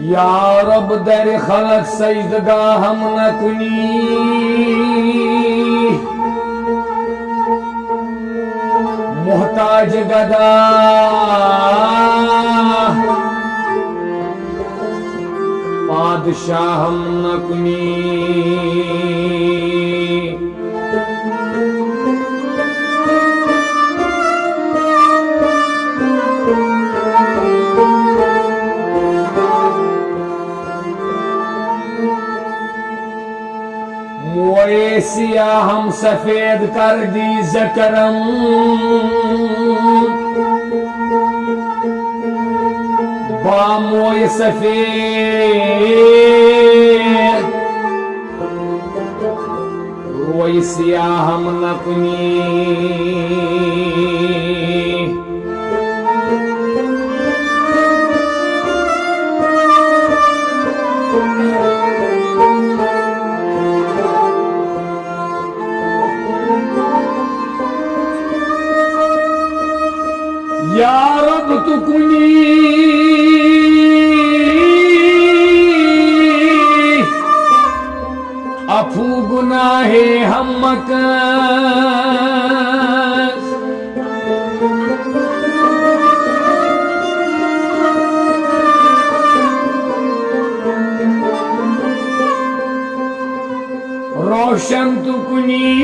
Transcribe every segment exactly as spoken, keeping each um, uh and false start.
یا رب، در خلق سجدگاہم نہ کنی، محتاج گدا پادشاہم نہ کنی۔ موئے سیاہم سفید کر دی ز کرم، با موئے سفید روئے سیاہم نہ کنی۔ یا رب تو کنی عفو گناہ ہم مکن۔ روشن تو کنی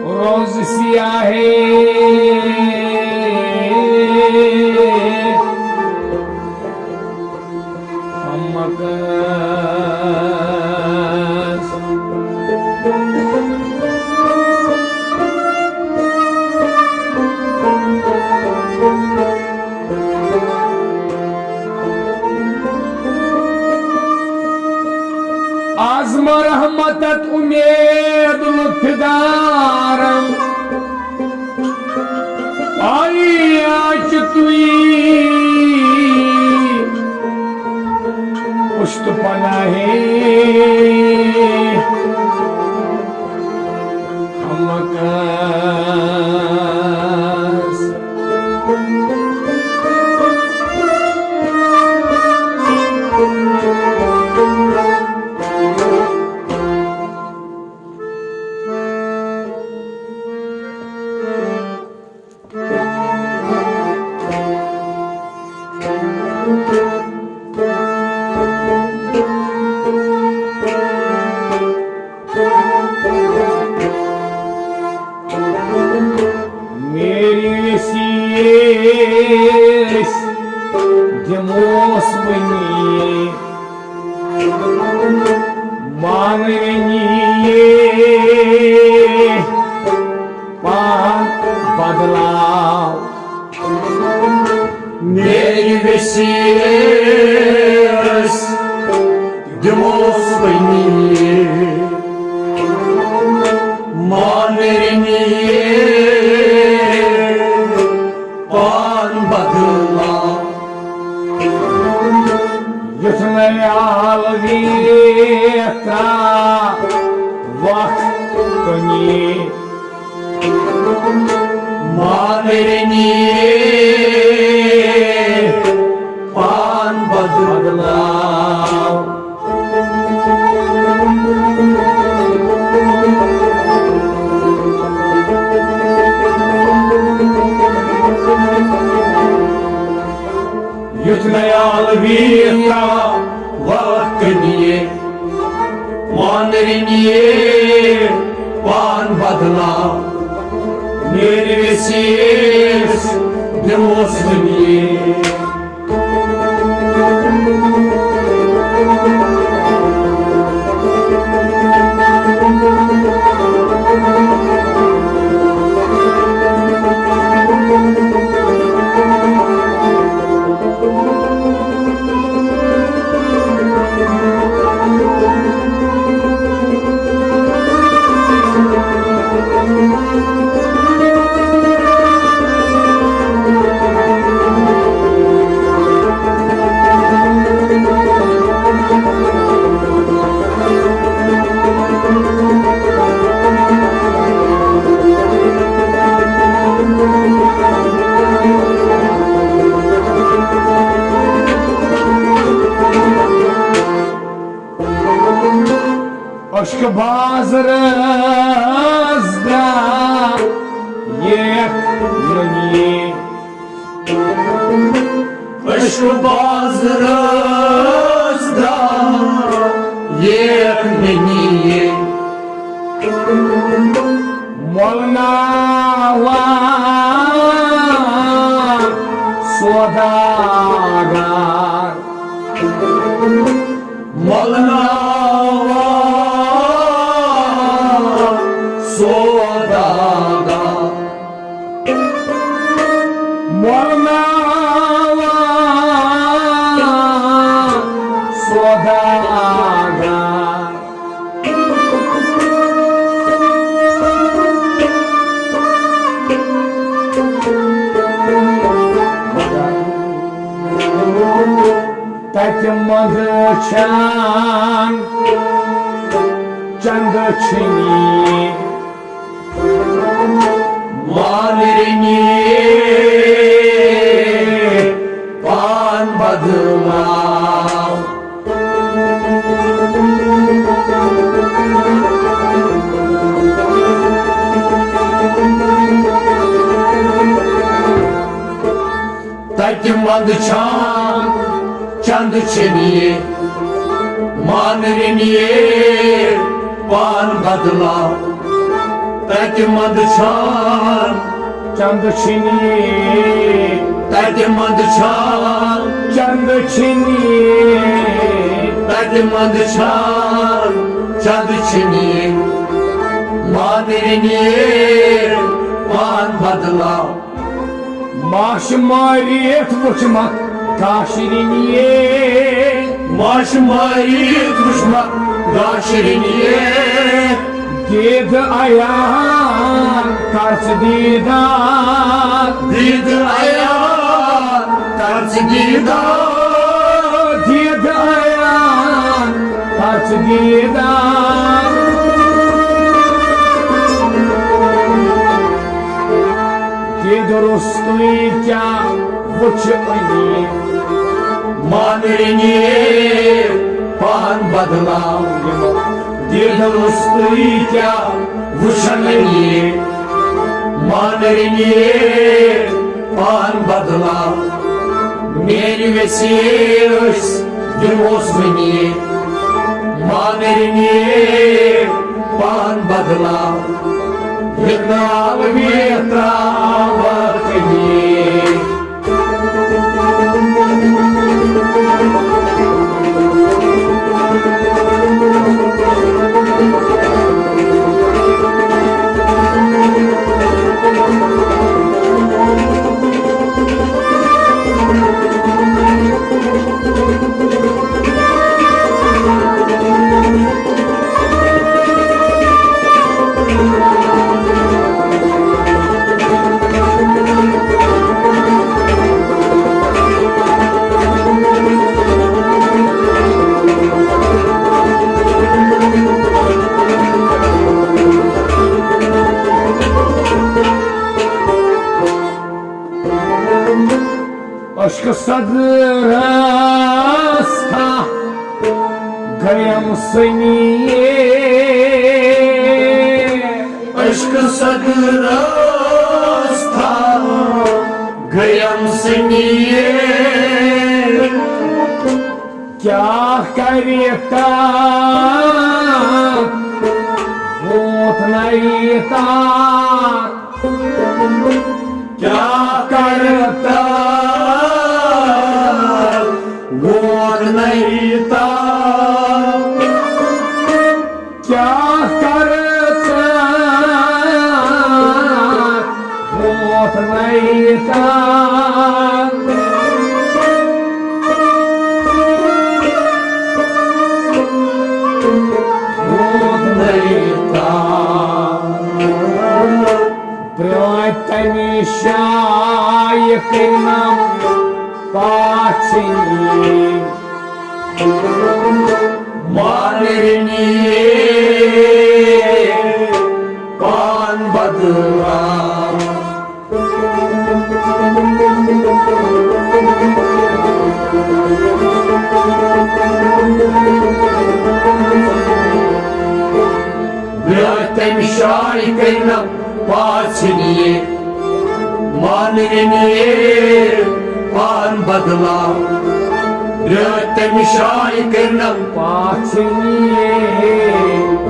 روز سیاہ ہم مکن۔ از ما رحمتت امید لطف دارم، آیا چه تویی پشت پناهی همکس. میری ویسی أسۍ دِموس وٕنی مانوٕنی پان بدلاو۔ میری ویسی أسۍ دِموس وٕنی مانوٕنی پان بدلاو۔ یُتھ نہٕ عالمی ترٛاوَکھ کُنی۔ مانوٕنی پان بدلاو۔ یُتھ نہٕ عالمی ترٛاوَکھ کُنی۔ مانوٕنی پان بدلاو۔ میری ویسی أسۍ دِموس وٕنی۔ رازدار ییکھ ننی۔ عشق باز رازدار ییکھ ننی۔ مولناوا سوداگار۔ مولناوا سوداگار۔ مولناوا سوداگار۔ تتہِ منٛز چھان چندٕ چھِنی۔ مانرنی پان بدلاو۔ تتہِ منٛز چھان چند چھنی، مانرنی پان بدلاو۔ تتہِ منٛز چھان چند چھنی، تتہِ منٛز چھان چند چھنی، تتہِ منٛز چھان چند چھنی، مانرنی پان بدلاو۔ ماش مٲرِتھ وُچھمکھ گاشرِنیے۔ ماش مٲرِتھ وُچھمکھ گاشرِنیے۔ دید عیان کر ژٕ دیدار۔ دید عیان کر ژٕ دیدار۔ دید عیان کر ژٕ دیدار۔ دید روٚستُے کیٛاہ وُچھِ أنی۔ مانرنی پان بدلاو۔ دید روٚستُے کیٛاہ وُچھِ أنی۔ مانرنی پان بدلاو۔ میٲنۍ ویسے ٲسۍ دِموس وٕنی۔ مانرنی پان بدلاو۔ یہِ ناو مےٚ تراوکھ یہِ۔ عشق صد راستہ گیم سنیے۔ عشق صد راستہ گیم سنیے۔ کیٛاہ کرِ تار ووت نَے تار۔ کیٛاہ کرٕ تار ووت نَے تار۔ کیٛاہ کرٕ تار ووت نَے تار۔ ووت نَے تار۔ پرٛٲنۍ تَمہِ شایہِ کٔرنَم پاژھنی۔ مانرنی پان بدلاو۔ تٔمۍ شاے کٔرنم پاژھ نیے، مانرِ نیے پان بدلاو۔ برٛٲتۍ تٔمۍ شاے کٔرنم پاژھ نیے،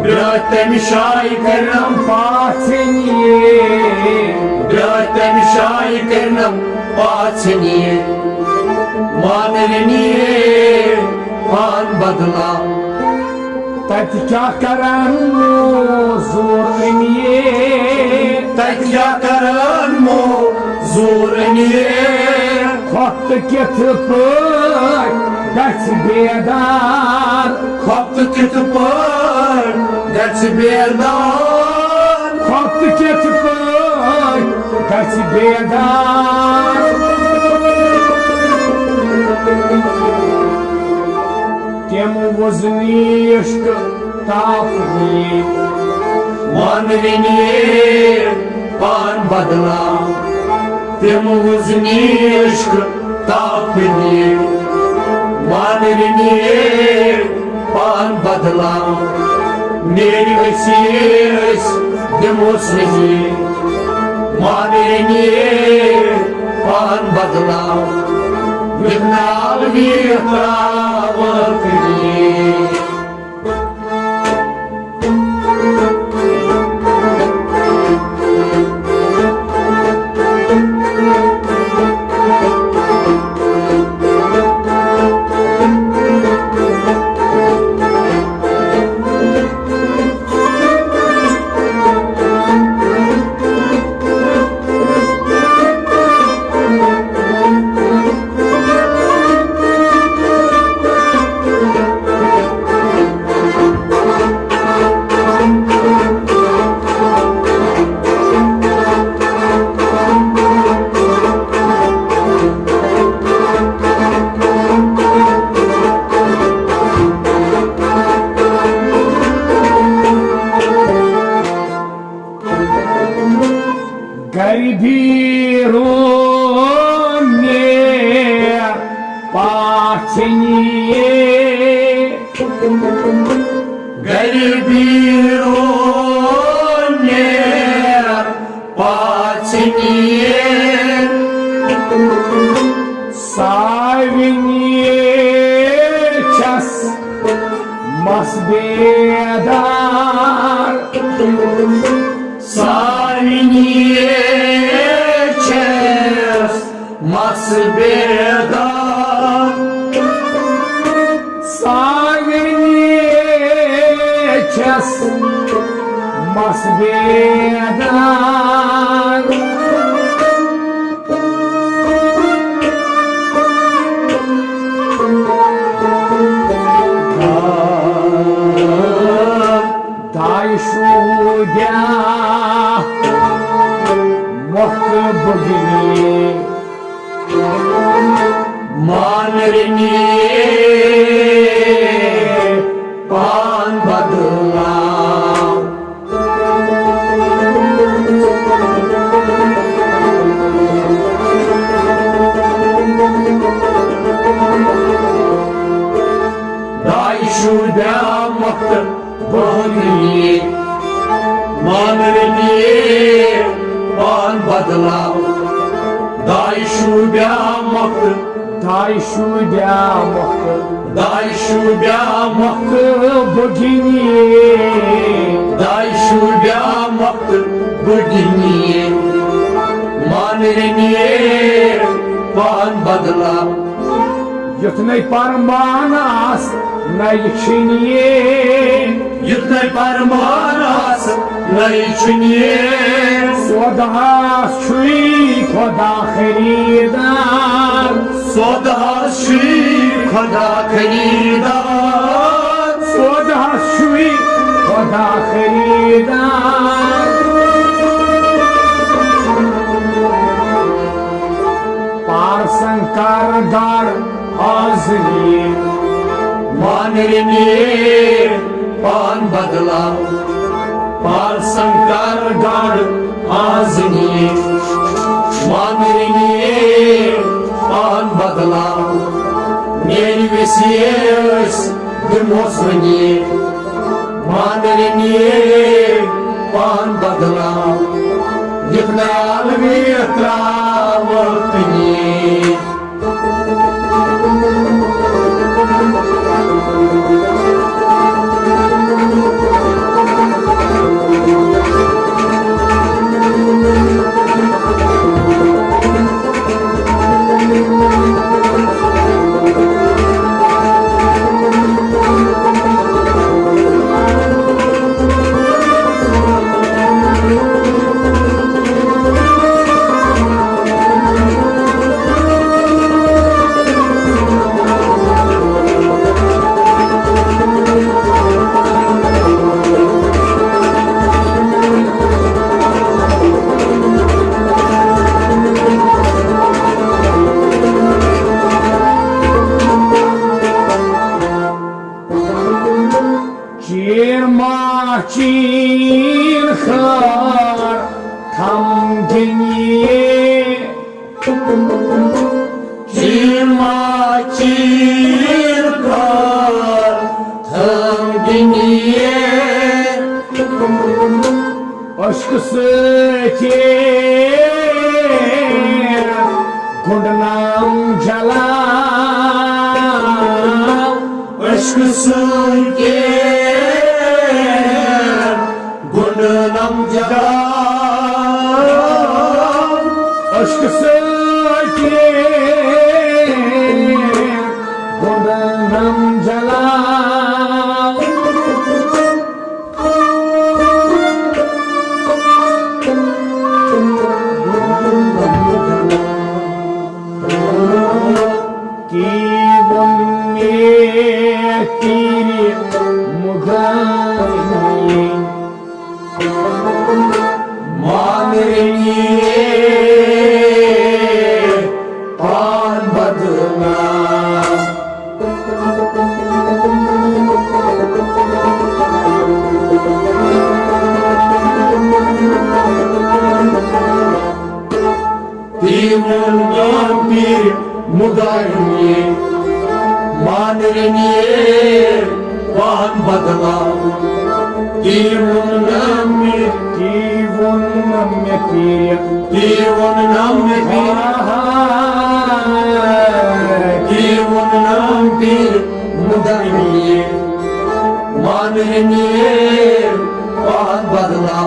برٛٲتۍ تٔمۍ شاے کٔرنم پاژھ نیے، برٛٲتۍ تٔمۍ شاے کٔرنم پاژھ نیے، مانرِ نیے پان بدلاو۔ تتہِ کیٛاہ کرن موزوٗر أمیٖر؟ تتہِ کیٛاہ کرن موزوٗر أمیٖر؟ خۄفتہٕ کِتھ پٲٹھۍ گژھِ بیدار؟ خۄفتہٕ کِتھ پٲٹھۍ گژھِ بیدار؟ خۄفتہٕ کِتھ پٲٹھۍ گژھِ بیدار؟ تِم وُزنی عشق تاپنی، مانرِ نیے پان بدلاو۔ تِم وُزنی عشق تاپنی، مانرِ نیے پان بدلاو۔ نیرِ أسی أسۍ دِموس نہٕ زیٖنۍ، مانرِ نیے پان بدلاو۔ یُتھ نال وی تراوکھ نی۔ گرِ بِہِتھ روٗم مےٚ پاژھ نیے۔ گرِ بِہِتھ روٗم مےٚ پاژھ نیے۔ ساوِ نیے چھس مس بیدار۔ ساوِ نیے چھس مس بیدار۔ ساوِ نیے چھس مس بیدار۔ داے شوٗبیا مۄکھ بُگنی، مانرِ نیے پان بدلاو۔ داے شوٗبیا مۄکھ بُگنی، مانرِ نیے پان بدلاو۔ داے شوٗبیا مۄکھ، داے شوٗبیا مۄکھ، داے شوٗبیا مۄکھ بُگنی، داے شوٗبیا مۄکھ بُگنی، مانرِ نیے پان بدلاو۔ یُتھ نَے پرمان آس نَے چھُنیے۔ یُتھ نَے پرمان آس نَے چھُنیے۔ سودہاس چھُے خدا خریدار۔ سودہاس چھُے خدا خریدار۔ سودہاس چھُے خدا خریدار۔ پارسن کر گڑ آزنی، مانرِ نیے پان بدلاو۔ پارسن کر گڑ آزنی، مانرِ نیے پان بدلاو۔ میٲنۍ ویسے ٲسۍ دِموس وۄنۍ، مانرِ نیے پان بدلاو، یتھ نال ویر تراوکھ نی۔ چیر ما چین خار تھم گنیے۔ چیر ما چین خار تھم گنیے۔ عشق سۭتۍ گُنڈنام جلاو۔ عشق سۭتۍ گُنڈنام جلاو۔ عشق سۭتۍ گُنڈنام جلاو۔ تی ووٚن مےٚ تیرِ مُغل مانرنی پان بدنام۔ تیمون نام پیر مدارنی مانرنی پان بدلا۔ تیمون نام پیر، تیمون نام پیر، تیمون نام پیر مدارنی مانرنی پان بدلا۔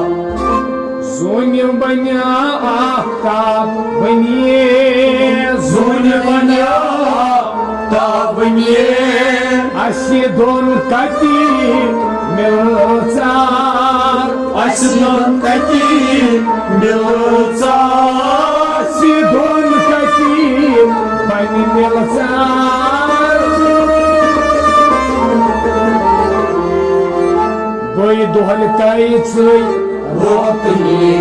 زوٗنہِ بنیا آفتاب بنیے، زوٗنہِ بنیا آفتاب بنیے۔ اَسہِ دۄن کَتہِ مِلژار، اَسہِ دۄن کَتہِ مِلژار، اَسہِ دۄن کَتہِ بنہِ مِلژار۔ بٔے دۄہلہِ تَے ژٕے روتلی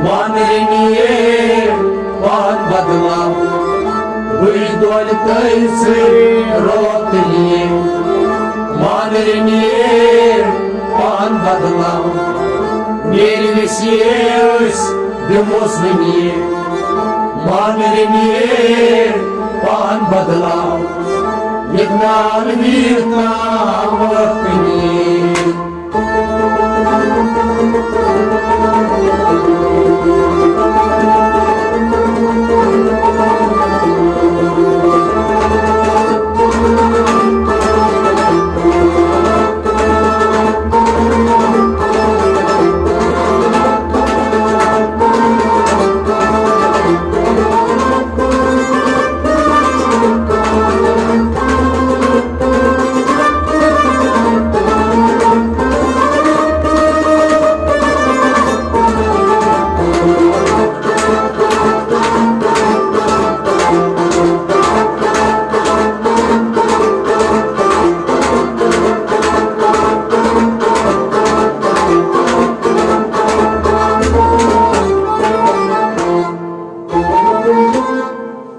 مانرنی پان بدلا۔ بٔے دۄہلہِ تَے ژٕے روتلی مانرنی پان بدلا۔ نیرِ ویسے أسۍ دِموس وٕنی مانرنی پان بدلا۔ یتھ نال ویر تام وقت نی۔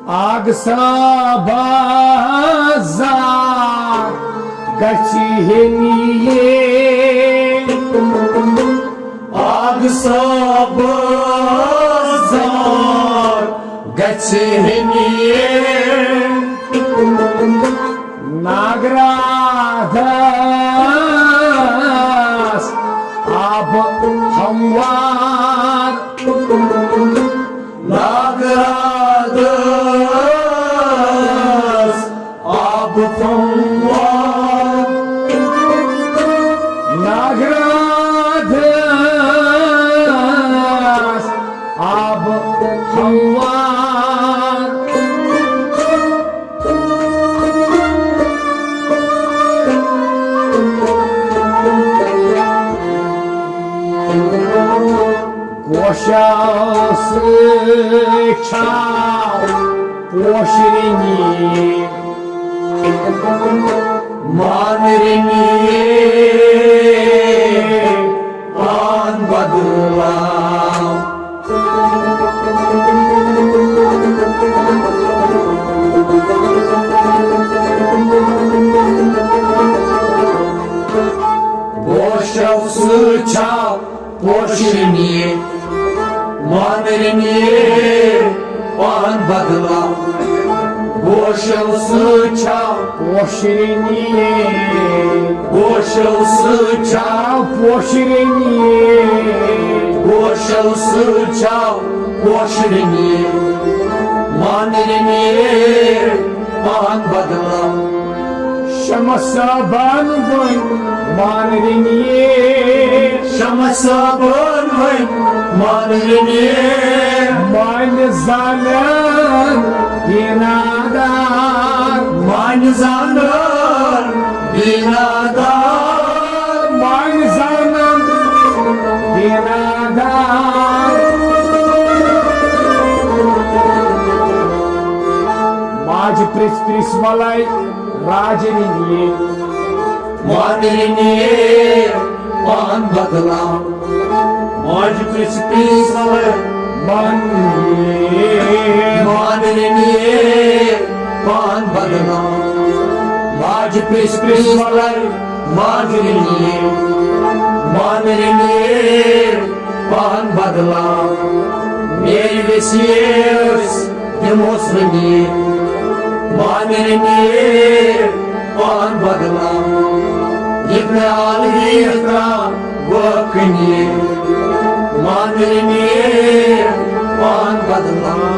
آگ سا بازار گژھِ ہے نیے۔ آگ سا بازار گژھِ ہے نیے۔ ناگرادس آب ناگراتھس آب پھموار۔ ناگراتھس آب پھموار۔ پوشو سۭتۍ چھا پوشرنی مانرنی پان بدلاو۔ پوشو سۭتۍ چھا پوشرنی مانرنی پان بدلاو۔ پوشو سۭتۍ چھا پوشرنی۔ پوشو سۭتۍ چھا پوشرنی۔ پوشو سۭتۍ چھا پوشرنی مانرنی پان بدلاو۔ شمس صٲبن ؤنۍ مانرنی۔ شمس صٲبن ؤنۍ مانرنی۔ مانہِ زانن دیٖنادار۔ مانہِ زانن دیٖنادار۔ مانہِ زانن دیٖنادار۔ ماجہِ پرٛژھ پرٛژھ وَلَے راجہِ رِنیے۔ مانرنی پان بدلاو۔ ماجہِ پرٛژھ پرٛژھ وَلَے۔ مان۔ مانرنی پان بدلاو۔ ماجہِ پرٛژھ پرٛژھ وَلَے۔ مانرنی۔ مانرنی پان بدلاو۔ میٲنۍ ویسیس دِموس رٔنی۔ مانرنی پان بدلاو۔ یہِ پیالہٕ یہِ ترٛاو وٲکنی۔ مانرنی پان بدلاو۔